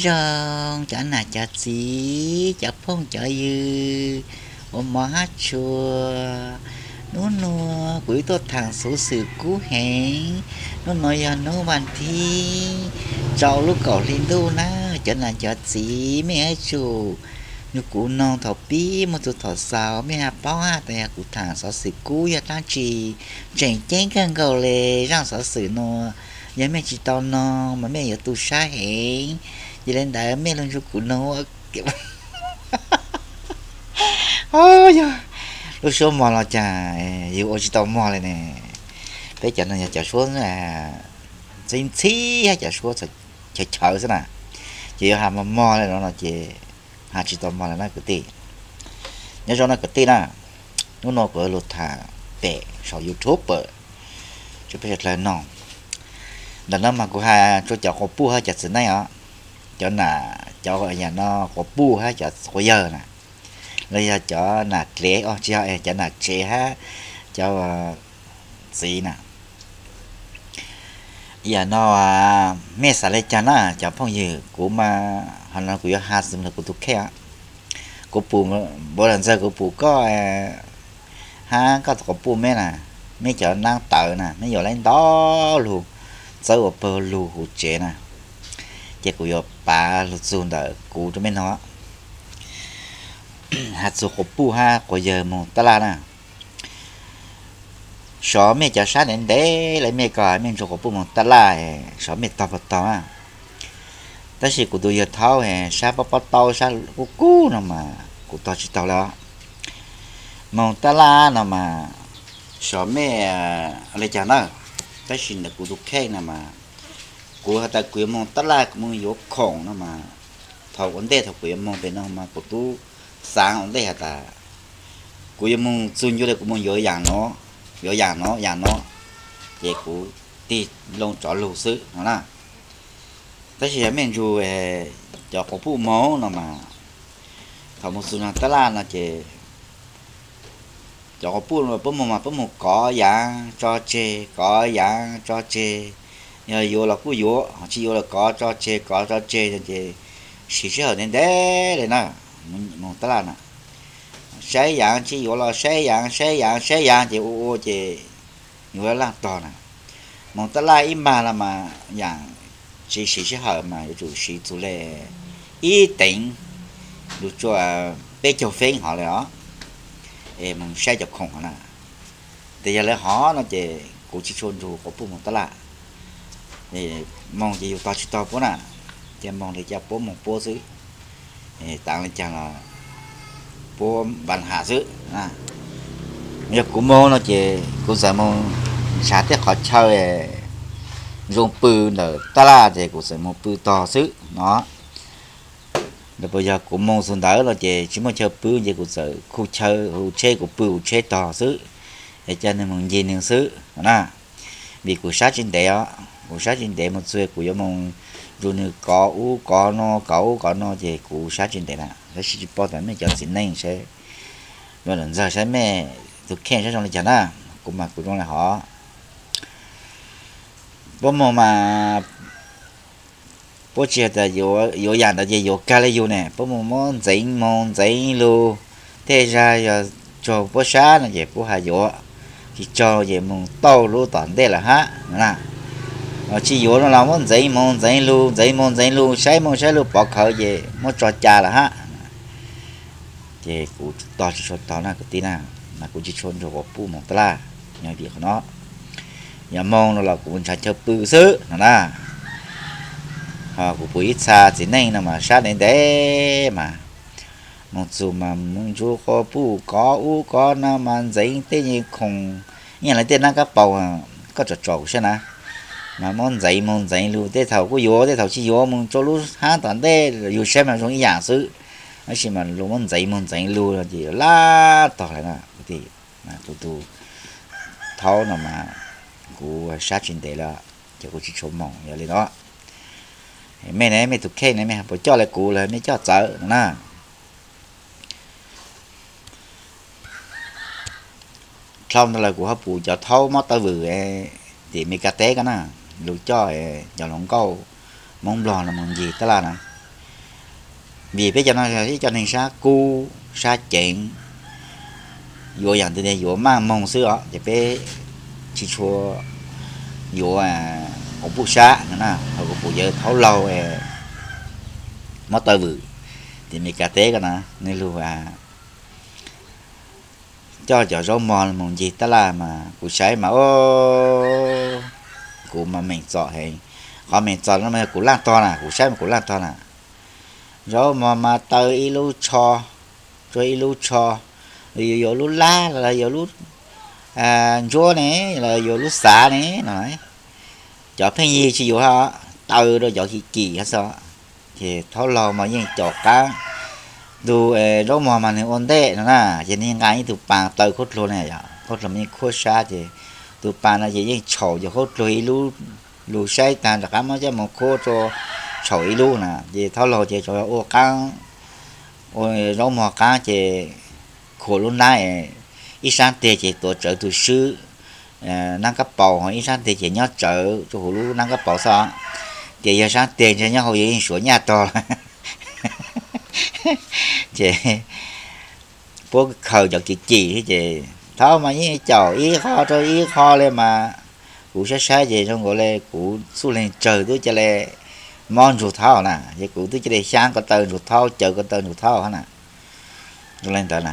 Zoo cov nam cov txiv, cov phooj cov ywg uas hmov hab tshua, hnub nuav kuv yuav tuaj thaam xuv xwm kub heev. Hnub nuav yog hnub vas thib rau lub kaum hli ntuj na, cov nam cov txiv mej yuav tsum nrug kuv noog thaum pib moog txug thaum xaus, mej ha paub hab tas yog kuv thaam xov xwm kub yog dlaab tsi. Tseem ceeb kawg nkaus le, zaaj xov xwm nuav yog mej tsis tau noog mas mej yuav tu sab heev. Yog le ntawd mej lug nrug kuv noog. Yog lub suab mog los caag yug ua tsis tau mog le ne. Peb cov no yog cov suab ntxhib ntxhib hab cov suab chaw chaw xwb na, ces yuav has mog mog le no no ces has tsis tau mog le na kwv tij. Nyob zoo na kwv tij na, hnub nuav kuv lug thaam pem saum YouTube rua peb sawv dlawg noog. Ntawm no mas kuv has rua cov quas puj hab cov txiv neej os, cov nam, cov yam no quas puj hab cov quas yawg na, los yog cov nam dlev os, tsis yog, cov nam tsev hab cov txiv na. Yam no mej xav le caag na cov phooj ywg? Kuv mas, hov no kuv yuav has txug kuv tus kheej os. Kuv pum, npaum le ntxawg kuv pum koj hab koj tus quas puj meb na, meb cov naab tawv na, meb yuav le ntau lug txawb ua pawg lug huv tsev na, ces kuv yuav pav lug txug ntawm kuv rua mej noog. Has txug quas puj hab quas yawg moog tab laj na, sov mej cov sab ntev ntev le mej ko mej nrug quas puj moog tab laj, sov mej tog puas tog na. Tab sis kuv tus yawg thaub sab pob pob taub sab kub kub no mas kuv tog tsis taug lawm os. Moog tab laj no mas sov mej le caag na. Tab sis ntawm kuv tus kheej no mas kuv has tas kuv yuav moog tab laj, kuv moog yuav khoom no mas, thaum ua ntej thaum kuv yuav moog pem no mas kuv tub xaav ua ntej has tas kuv yuav moog txug ncua le kuv moog yuav yaam no, yuav yaam no yaam no, ces kuv tig loo tsov lug xwb no na. Tab sis yog mej nrug cov quas puj moog no mas, thaum moog txug no tab laj no ces cov quas puj puab moog mas puab moog kov yaav tso tseg, kov yaav tso tseg, yog yuav los kuj yuav, tsis yuav los kov tso tseg, kov tso tseg no ces siv sij hawm ntev ntev le na. Moog tab laj na, saib yaav, tsis yuav los saib yaav, saib yaav, saib yaav ces ua ua ces yuav laj tog na. Moog tab laj ib npag no mas yaam tsis siv sij hawm mas yuav tsum siv txug le ib teev lug tsua peb caug feeb hov le os, es moog saib cov khoom hov na. Tes yog le hov no ces kuv tsis tshua nrug quas puj moog tab laj. Moog ces yug tog tsis tog puab na, ces moog le caag puab moog puab xwb. Taav le caag los puab npa has xwb. Yog kuv moog no ces kuv txawm moog nrhav tej qhov chaw zoo pw ntawm tab laj ces kuv txawm moog pw tog xwb no. Ntawd puas yog kuv moog txug ntawd no ces tsis muaj chaw pw ces kuv txawm khu chaw huv tsheb, kuv pw huv tsheb tog xwb, es coj nwg moog ncig nwg xwb na. Vim kuv sab tsis ntev os, kuv sab tsis ntev moog txug kuv yuav moog nrug nwg kov ub kov no, kov ub kov no ces kuv sab tsis ntev na. Tab sis tsis paub tas mej cov txiv neej saib, luag ntxawg saib mej tus kheej saib zoo le caag na. Kuv mas kuv zoo le hov. Puab moog mas puab tsis has tas yuav yaam ntawd ces yuav kag le yug ne, puab moog muab ntxeev moog ntxeev lug. Tej zag yog tsaug puab sab no ces puab has yuav, tsis tsaug ces moog tauj lub tom ntej lawm hab na. Tsis yuav no los muab ntxeev moog ntxeev lug, ntxeev moog ntxeev lug, saib moog saib lug pov khawv ces muab tso ca lawm hab. Ces kuv tog tsis tshua tog na kwv tij na, mas kuv tsis tshua nrug quas puj moog tab laj, yog vim qhov no. Yog moog no los kuv nrhav chaw pw xwb no na. Ho kuv pum ib txha txiv neej no mas sab ntev ntev mas moog txug mas moog nrug quas puj kov ub kov no mas ntxeev tej khoom, ib yaam le tej nab kab paus, koj tsom tsom kuv saib na, mas muab ntxeev moog ntxeev lug, tej thaum kuj yuav tej thaum tsis yuav, moog rua lub hab tom ntej yug saib mas zoo ib yaam xwb. Tab sis mas luag muab ntxeev moog ntxeev lug no ces yuav laj tog lawm na. Kuv tus thaub no mas kuv sab tsis ntev lawm, ces kuv tsis tshua moog yog li no. Mej ne, mej tus kheej ne, mej puas coj le kuv los mej coj txawv no na. Dlhau ntawd lawm kuv ho pum cov thaub mob tawv vwm tim Mes Kas teb ko na, lug coj cov hluas nkauj Moob Nplog no moog ncig tab laj na. Vim peb cov no ib co neeg sab kub sab ceev, yuav yam twg tias yuav maj moog xwb os, ces peb tsis tshua yuav quas puj sab no na. Thaum kuv pum yawg thaub laug mob taw vwm tim Meskas teb ko na, nws lug coj cov zaub mog moog ncig tab laj mas kuv saib mas, kuv mas meem txom heev. Qhov meem txom no mas yog kuv laaj tog na, kuv saib mas kuv laaj tog na. Zaub mog mas taw ib lub tsho rua ib lub tsho, yuav lub lab los yuav lub ntsuab ne, los yuav lub xav ne no. Cov pheej yig tsis yuav, taw rua cov kim kim xwb. Ces thaub laug mas yeej caum qaab, tus zaub mog mas nws ua ntej no na, ces nws nqa ib tug paas taw khaub dluag na, khaub dluag mas yeej khuab sab, ces tus paas no ces yeej tshaum cov khaub dluag ib lub lug saib taag rov qaab muab coj moog khuab rua tshaum ib lub na. Ces thaub laug ces tsuas ua qaab, ua zaub mog qaab ces khuam lub nab, ib saab teg ces tuav tsawv tug swb nab kab paus, ho ib saab teg ces nyob tsawv rua huv lub nab kab paus xwb. Ces yog saab teg ntshe nyob hauv yog yeej suav nyaj tog lawm. Ces puab khaws cov kim kim ces thaub mas yeej caum ib qho rua ib qho le mas, kuv saib saib ces zoo nkaus le kuv txuj leeg tsawg tub ca le mob ntsug thaub na, ces kuv tub ca le xyaab ko taw ntsug thaub, caws ko taw ntsug thaub na. Zoo le ntawd na,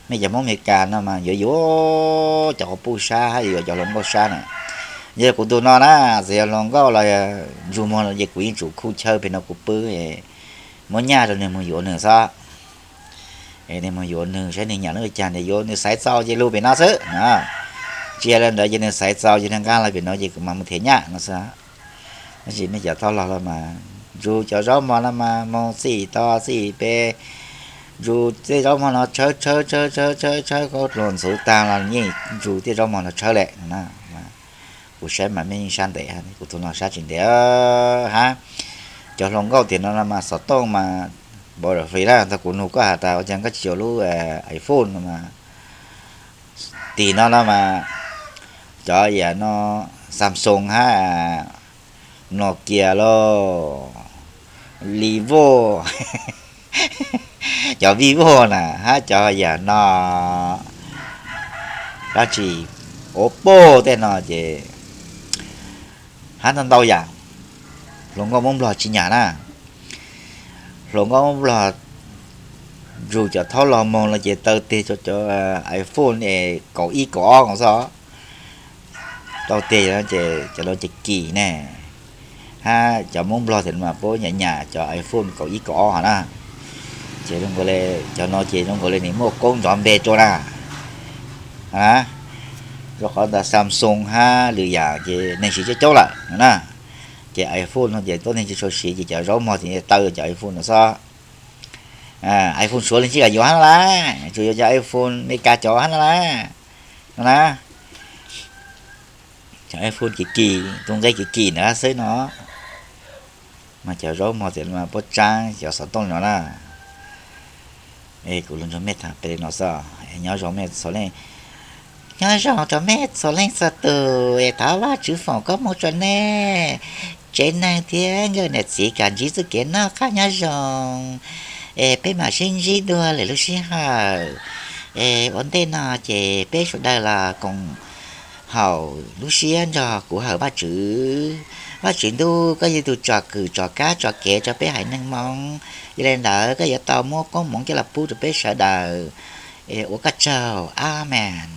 mej cov Hmoob Amelikas no mas yuav yuav cov quas puj sab hab yuav yuav cov hluas nkauj sab na. Yog kuv tug no na, txawm yog hluas nkauj los ntsug muag los ces kuv yeej tsum khu chaw pem no kuv pw, muab nyaj rua nwg moog yuav nwg xwb. Nwg moog yuav nwg saib nwg nyam lub caag, nwg yuav nwg xaiv txaus ces lug pem no xwb. Tsi le ntawd ces nwg xaiv txaus ces nwg nqaa los pem no ces kuv mam moog thiav nyaj no xwb. Tab sis mej cov thaub laug los mas ntsug cov zaub mog no mas moog txij tog txij pem, ntsug tej zaub mog no tshawb tshawb tshawb tshawb tshawb tshawb khaub dluag ntxhuv taag los yeej ntsug tej zaub mog no tshawb le no na. Kuv saib mas mej yeej sab ntev, kuv tug no sab tsis ntev hab. Cov hluas nkauj tim no no mas xov tooj mas npaum li na, thaum kuv nug koj has tas ua caag koj tsis yuav lub iPhone no mas, tim no no mas cov yam no Samsung hab Nokia los Vivo, cov Vivo na hab cov yam no dab tsi Oppo tej no ces hab ntau ntau yam. Hluas nkauj Moob Nplog tsi nyam na. Hluas nkauj Moob Nplog ntsug cov thaub laug moog no ces taw teg rua cov iPhone kaum ib kaum ob no xwb. Taw teg ces cov no ces kim ne. Hab cov Moob Nplog tim no mas puab nyam nyam cov iPhone kaum ib kaum ob hov na. Ces zoo nkaus le cov no ces zoo nkaus le nwg muaj koob nrov npe rua na. Rua qhov ntawd Samsung hab lwm yam ces neeg siv coob coob lawm no na. Ces iPhone no ces tuab neeg tsi tshua siv ces cov zaub mog ces taw cov iPhone no xwb. iPhone Suav leej tsi kam yuav hab no las, tsuas yuav cov iPhone Amelikas cov hab no las. No na, cov iPhone kim kim, tus nqe kim kim ntawd xwb no. Mas cov zaub mog tim no mas puab tsaab cov xov tooj no na. Kuv lug nrug mej thaam peb le no xwb. Nyob zoo mej txhua leej, nyob zoo rua mej txhua leej txhua tug es thov Vajtswv foom koob moov rua nej tsev neeg thiab nkawm niam txiv kam ntsib txuj kev noj qab nyob zoo. Es peb mam sib ntsib dua lwm lub sij hawm. Es ua ntej no ces peb sawv daws los koom haum lub siab nrog kuv hawm Vajtswv. Vajtswv ntuj, koj yog tug tsom kwm tsom kab tsom kev rua peb haiv neeg Moob. Yog le ntawd koj yuav tau muab koob moov coj los pub rua peb sawv daws. Es ua koj tsaug. Amees.